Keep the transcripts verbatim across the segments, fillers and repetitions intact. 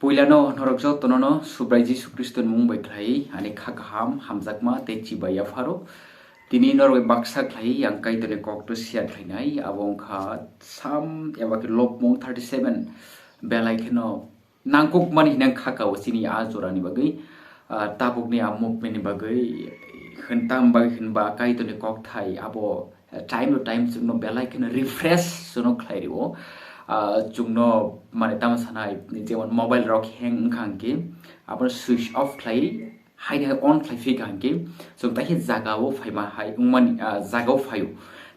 Puilano norok jotono no Subrai Jisu Khristo ni mung bai khlai ani kha kaham, hamjakma tei chibai yapharo. Tini norok bai baksa khlai ang Kaitor ni kok to share khlainai, abo wngkha Sam eba khe Lobmung thirty seven, belai kheno nangkukmani hinang kha kao chini a jora ni bagwi, ah, tabuk ni a movement ni bagwi, hintam bagwi hinba Kaitor ni kokthai abo, eh, time to time chwngno belai kheno refresh chwngno khlai rio. Ah, chwngno mane tamo sanai jemon mobile rok hang wngkha hwnkhe abono switch off khlai, haino hai on khlai phi kha hwnkhe chwng tai khe jaga o phaima hai wngmani, ah, jaga o phaio.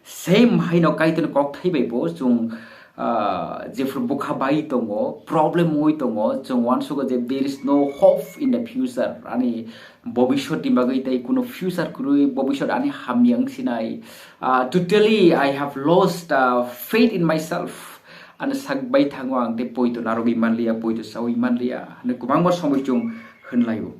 Same haino Kaitor ni kokthai bai bo chwng, ah, jephru bwkha bai tongo, problem oi tongo, chwng uansugo je there is no hope in the future, ani bobiswt ni bagwi tei kuno future kwrwi, bobiswt ani hamya wng sinai. Ah, totally I have lost, ah, faith in myself. Ani sak bai thango ang tei poito narwgwi manliya, poito chaui manliya, hinwi kwbangma somoi chwng hwnlaio.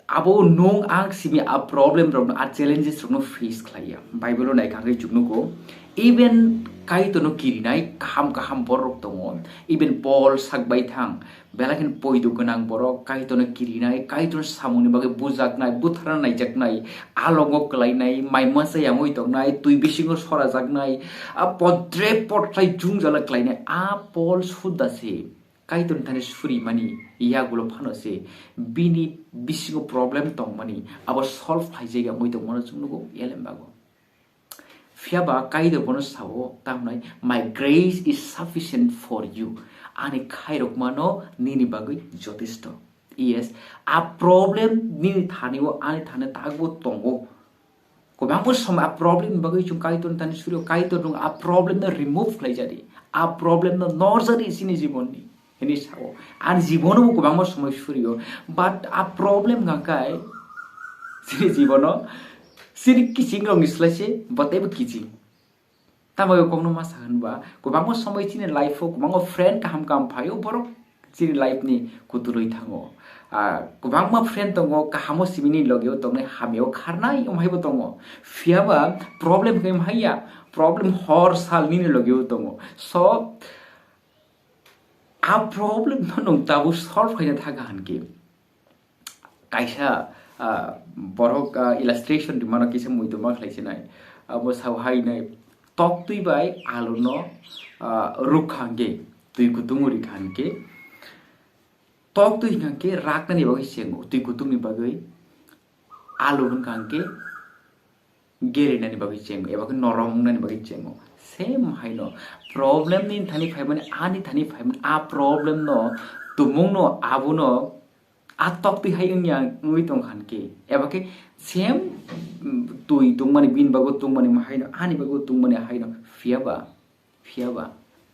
Abo nwng ang simi a problem rokno, a challenges rokno face khlaiya. Bible o naikha hwnkhe chuknogo, even Kaitorno kirinai kaham kaham borok tongo. Even Paul sak bai thang, belai kheno poito gwnang borok Kaitorno kirinai, Kaitorni samungni bagwi bujaknai, butharna naijaknai, alongo kwlainai, mai masa yangwi tongnai, twi bisingo sorajaknai, a podre podlai jwngjala kwlainai, a Paul suda se. Kaitorni thani surimani yagulo phano se bini bisingo problem tongmani abo solve khlaijak ya wngwi tongmano chwng nugo elembago. Phiya ba Kaitor bono sao, tamhnai, "My grace is sufficient for you." Ani khairokmano nini bagwi jotesto. Yes, a problem nini thani o ani thani tagbo tongo. Kwbangma somoi a problem ni bagwi chwng Kaitorni thani surio, Kaitor nwng a problem no remove khlai jadi, a problem no nor jadi chini jibon ni, hwnwi sao. Ani jibono bo kwbangma somoi surio, but a problem hwnkha kai chini jibono chini kiching rok ni slai se bo teibo kiching. Tamo kokno ma sa hwnba, kwbangma somoi chini life o kwbangma friend kaham kaham phaio, borok chini life ni kutulwi thango. Ah, kwbangma friend tongo, kahamo simi ni logi o tongnai, hamya o kharnai, omo hai bo tongo. Phiya ba problem khe haiya, problem hor sal nini logi o tongo. So, a problem no nwng tabuk solve khaina tha kaham khe. Kaisa, ah, borok, ah, illustration rimano kisa muitu ma khlai sinai. Abo sao hai nai, tok twi bai alu no, ah, rukha hwnkhe, twi kutung rikha hwnkhe, tok twi hwnkha hwnkhe raknani bagwi chengo, twi kutung ni bagwi, alu hwnkha hwnkhe, gerinani bagwi chengo, eba khe norom wngnani bagwi chengo. Same haino problem ni thani phaimani, ani thani phaimani, a problem no, tumung no, abo no, a tok twi hai wngya wngwi tong khan khe, eba khe same, mm, twi tungmani, bini bagwi tungmani haino, ani bagwi tungmani haino, phiya ba, phiya ba,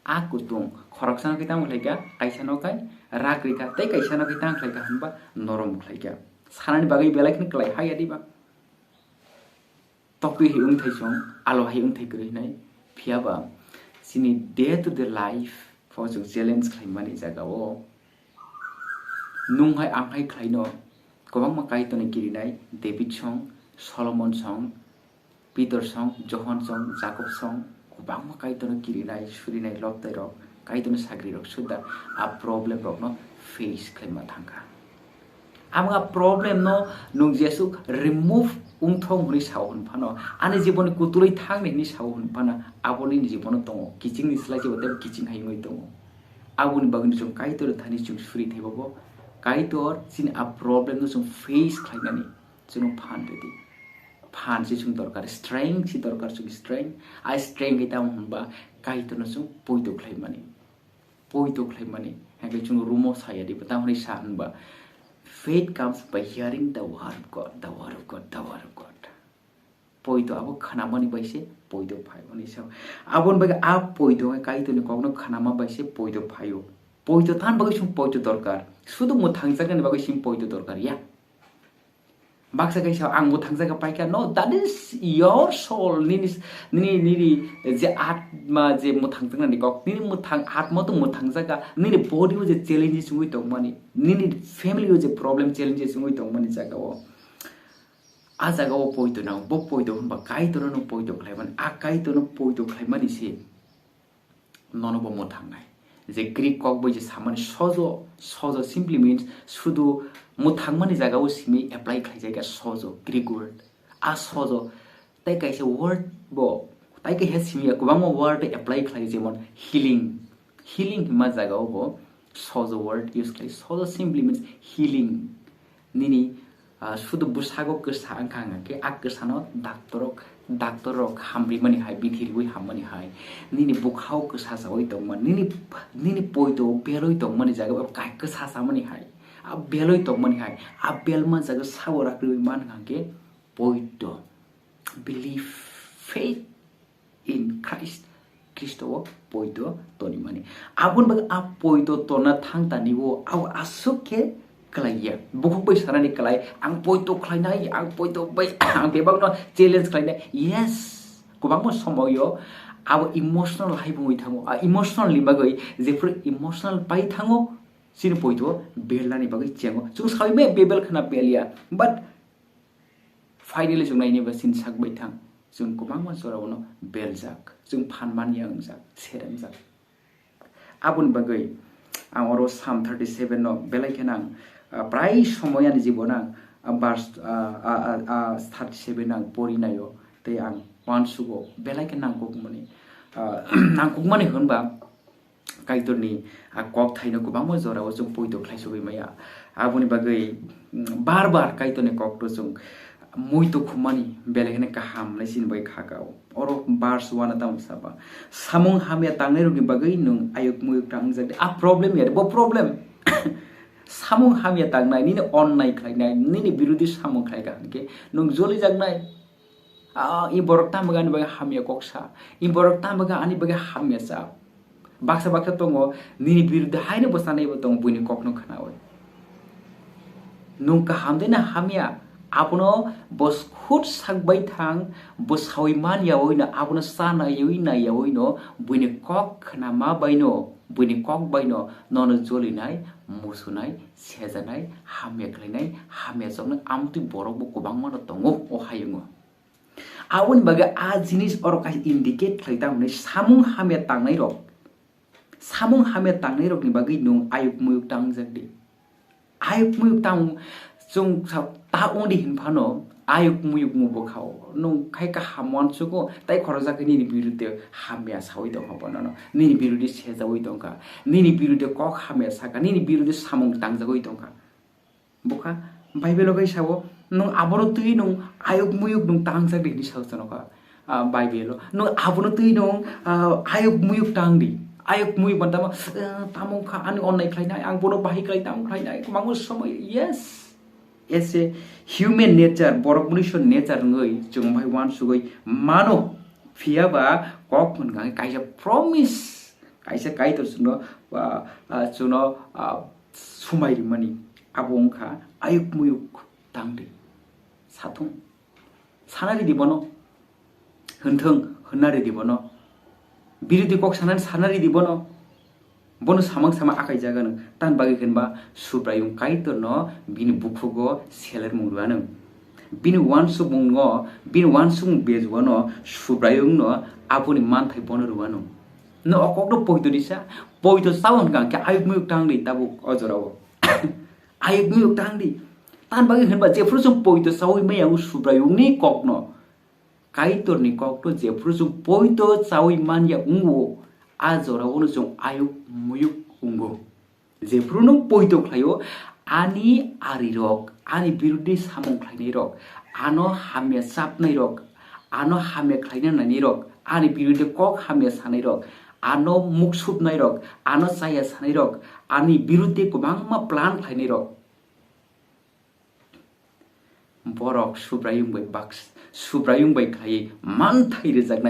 a kutung khoroksa no khe tamo khlai kha, kaisa no khai rak rikha, tei kaisa no khe tamo khlai kha hwnba norom khlai kha. Sanani bagwi belai kheno kwlai hai ya diba? Tokwi hai wngthai chwng, alo hai wngthai kwrwi hinai. Phiya ba chini day to day life pho chwng challenge khlaimani jaga o nwng hai ang hai khlaino kwbangma Kaitorni kirinai, David song, Solomon song, Peter song, Johon song, Jakob song, kwbangma Kaitorno kirinai, surinai, lobtai rok, Kaitorni sagri rok suda a problem rokno face khlaima thangkha. Amo a problem no nwng jesuk remove wngthong hwnwi sao hwn phano, ani jiboni kutulwi thangni hwnwi sao hwn phano, abo nini jibono tongo, kichingni slai se bo tei kiching hai wngwi tongo. Aboni bagwino chwng Kaitor thani chwng suri thaibo bo, Kaitor chini a problem no chwng face khlainani chwngno phan rwdi. Phan se chwng dorkar, strength se dorkar, chwng strength. A strength khe tamo hwnba Kaitorno chwng poito khlaimani. Poito khlaimani. Hakhe chwng rumo saya di, tamo hwnwi sa hwnba, "Faith comes by hearing the word of God, the word of God, the word of God." Poito abo khnamani bai se poito phai hwnwi sa. Aboni bagwi a poito hai Kaitorni kokno khnama bai se poito phaio. Poito tan bagwi chwng poito dorkar. Sudu mwthangjaknani bagwi chwng poito dorkar ya. Baksa kaisa ang mwthangjakha paikha. No, that is your soul. Nini, nini, nini je atma je mwthangjaknani kok. Nini mwthang, atma to mwthangjakha. Nini body o je challenges wngwi tongmani. Nini family o je problem challenges wngwi tongmani jaga o. A jaga o poito nang. Bo poito hwnba Kaitorno no poito khlaimani. A Kaitorno poito khlaimani se. Nono bo mwthangnai. Je Greek kok bai je samani sozo, sozo simply means sudu mwthangmani jagao simi apply khlaijak ya sozo, Greek word. A sozo tai kaisa word bo, tai kaisa simi ya kwbangma word apply khlai, jemon healing. Healing hima jagao bo sozo word use khlai. Sozo simply means healing. Nini, ah, sudu bwsago kwsa wngkha, hwnka khe a kwsano doctor rok, doctor rok hamrimani hai, bithi riwi hammani hai. Nini bukhao kwsa chawi tongmani, nini, nini poito belwi tongmani jaga o kai kwsa chamani hai, a belwi tongmani hai, a belma jaga sabo rakriwi man hwnka khe poito. Believe, faith in Christ. Khristo o poito tonimani. Aboni bagwi a poito tonna thang tani o, abo aswk khe kwlaiya. Bukhuk bai sanani kwlai, "Ang poito khlainai, ang poito bai, ang bebakno challenge khlainai." Yes, kwbangma somoyo abo emotional hai bungwi thango. A emotional ni bagwi, jephru emotional pai thango, chini poito belnani bagwi chengo. Chwng sawi me bebel khna beliya. But finally, chwng naini ba chini sak bai thang, chwng kwbangma jorao no beljak, chwng phan manya wngjak, seremjak. Aboni bagwi ang oro Psalm thirty seven no belai kheno ang, ah, prai somoy ani jibono ang, ah, verse, ah, ah, ah, ah, thirty seven ang pori naio, tei ang uansugo belai khe nangkukmani, ah, nangkukmani hwnba, Kaitorni a kokthaino kwbangma jorao chwng poito khlai sogwi maya. Aboni bagwi, mm, bar bar Kaitorni kokno chwng muitu khumani belai kheno kaham hwnwi chini bagwi kha kao. Oro verse one o tamo saba, "Samung hamya tangnairokni bagwi nwng ayuk muyuk tangjak di." A problem ya, bo problem. Samung hamya tangnai, nini onnai khlainai, nini birodi samung khlai kha hwnkhe nwng jolijaknai. Ah, i borok tamo ani bagwi hamya kok sa, i borok tamo ani bagwi hamya sa. Baksa baksa tongo, nini biruddhe haino bwchanaibo tongo, buini kokno khnaui. Nwng kaham de na hamya, abono bo khud sak bai thang, bo saui man yaui no, abono cha naiui nai yaui no, buini kok khnama bai no, buini kok bai no, nono jolinai, musunai, sejanai, hamya khlainai, hamya choknai, amtwi borok bo kwbangma no tongo o hayungo. Aboni bagwi a jinis oro kaisa indicate khlai, tamni samung hamya tangnai rok, samung hamya tangnai rokni bagwi nwng ayuk muyuk tangjak di. Ayuk muyuk tang, chwng sa-, ta wngdi hin phano ayuk muyuk wngbo khao. Nwng khai kaham uansugo, tai khorokjak khe nini biruddhe hamya saui tongkha bonono, nini biruddhe sejaui tongkha, nini biruddhe kok hamya sakha, nini biruddhe samung tangjagwi tongkha. Bukha, Bible o kai sao, nwng abono twi nwng ayuk muyuk nwng tangjak di hinwi sao chwng nokha. Ah, Bible o. Nwng abono twi nwng, ah, ayuk muyuk tang di. Ayuk muyuk ban tamo, eh, tamo wngkha ani onnai khlainai, ang bono bahai khlai tamo khlainai, kwbangma somoy, yes. As a human nature, borok mwnwi nature wngwi chwng bai uansugwi mano. Phiya ba kok hwn kha kaisa promise, kaisa Kaitor chwngno, ah, ah, chwngno, ah, sumai rimani, abo wngkha ayuk muyuk tang di. Sathung. Sana ridi bono. Hwnthung, hwnna ridi bono. Birodi kok sanani sana ridi bono. Bono samang sama akai jaga nung. Tan bagwi hwnba Subraiyung Kaitorno bini bukhugo selermung rwano. Bini uansukmungo, bini uansukmung bejuano Subraiyungno aboni manthai bono rwano. No o kokno poito disa, poito sao hwnka khe ayuk muyuk tang di tabuk o jorao. Ayuk muyuk tang di. Tan bagwi hwnba jephru chwng poito saui maya o Subraiyungni kokno. Kaitorni kokno jephru chwng poito chaui manya wngo, a jorao no chwng ayuk muyuk wngo. Jephru no poito khlaio, ani arirok, ani biruddhe samung khlainairok, ano hamya chapnairok, ano hamya khlaina nainairok, ani biruddhe kok hamya sanairok, ano muksupnairok, ano chaya sanairok, ani biruddhe kwbangma plan khlainairok. Borok Subraiyung bai baks-, Subraiyung bai khlaiwi manthai rwjaknai.